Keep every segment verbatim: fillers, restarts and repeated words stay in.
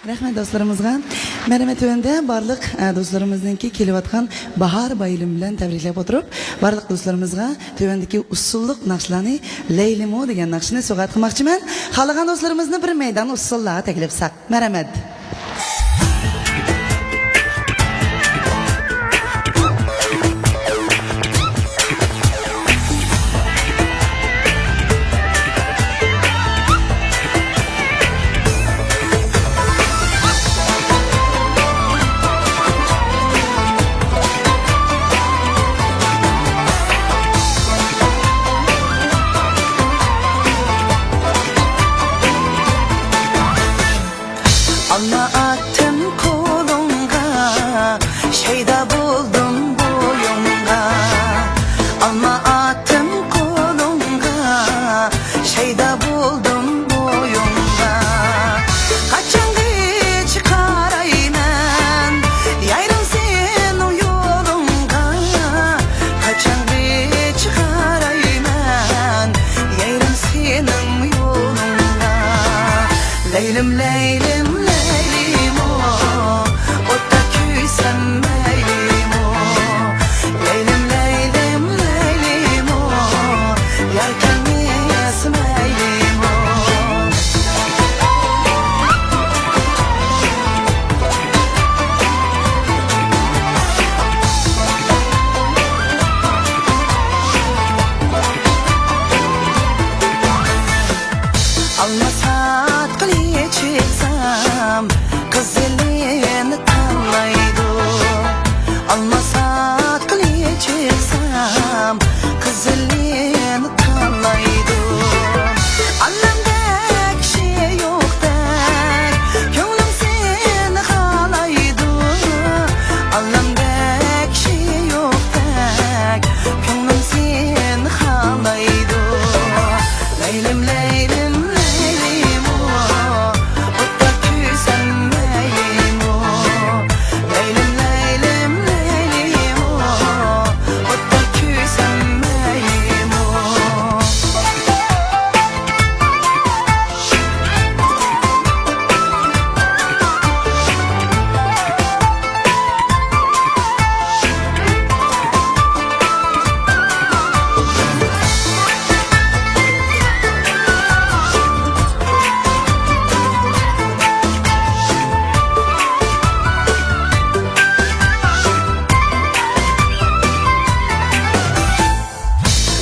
رەھمەت دوستلىرىمىزغا. مەرھەمەت، تۆۋەندە بارلىق، ئە، دوستلىرىمىزنىڭكى كېلىۋاتقان باھار بايرىمى بىلەن تەبرىكلەپ ئولتۇرۇپ، بارلىق دوستلىرىمىزغا تۆۋەندىكى ئۇسسۇللۇق ناخشىلارنى لەيلىمۇ دېگەن ناخشىنى سوۋغات قىلماقچىمەن. خالىغان دوستلىرىمىزنى بىر مەيدان ئۇسسۇللارغا تەكلىپ قىلساق. مەرھەمەت. ئالما ئاتتىم قولۇڭغا، شەيدا بولدۇم بويۇڭغا. ئالما ئاتتىم قولۇڭغا، شەيدا بولدۇم بويۇڭغا. قاچانغىچە قارايمەن يايرىم سېنىڭ يولۇڭغا؟ قاچانغىچە قارايمەن يايرىم سېنىڭ يولۇڭغا؟ لەيلىم، لەيلىم، لەيلىمۇ، ئوتتا كۆيسەم مەيلىمۇ؟ لەيلىم، لەيلىم، لەيلىمۇ، يار كەلمىسە مەيلىمۇ؟ ئالما ساتقىلى چىقسام، قىزىلىنى تاللايدۇ. ئالما ساتقىلى چىقسام، قىزىلىنى تاللايدۇ. ئاللامدەك كىشى يوقتەك، كۆڭلۈم سېنى خالايدۇ. ئاللامدەك كىشى يوقتەك، كۆڭلۈم سېنى خالايدۇ. لەيلىم، لەيلىم، لەيلىمۇ، ئوتتا كۆيسەم مەيلىمۇ؟ لەيلىم، لەيلىم، لەيلىمۇ، ئوتتا كۆيسەم مەيلىمۇ؟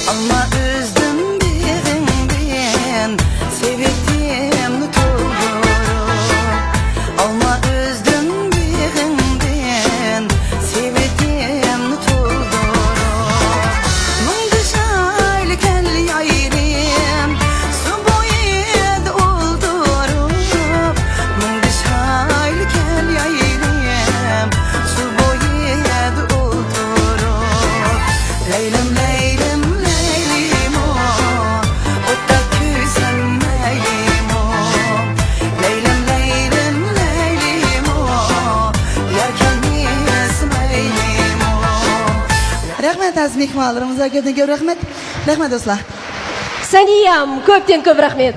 ئالما ئۈزدۈم بېغىڭدىن، سېۋىتىمنى تولدۇرۇپ. ئالما ئۈزدۈم بېغىڭدىن، سېۋىتىمنى تولدۇرۇپ. مۇڭدىشايلى كەل يايرىم، سۇ بويىدا ئولتۇرۇپ. مۇڭدىشايلى كەل يايرىم، سۇ بويىدا ئولتۇرۇپ. لەيلىم، لەيلىم، لەيلىمۇ، ئوتتا كۆيسەم مەيلىمۇ؟ لەيلىم، لەيلىم، لەيلىمۇ، يار كەلمىسە مەيلىمۇ؟ رەھمەت، ئەزىز مېھمانلىرىمىزغا كۆپتىن كۆپ رەھمەت. رەھمەت، دوستلار. سەنىيەم، كۆپتىن كۆپ رەھمەت.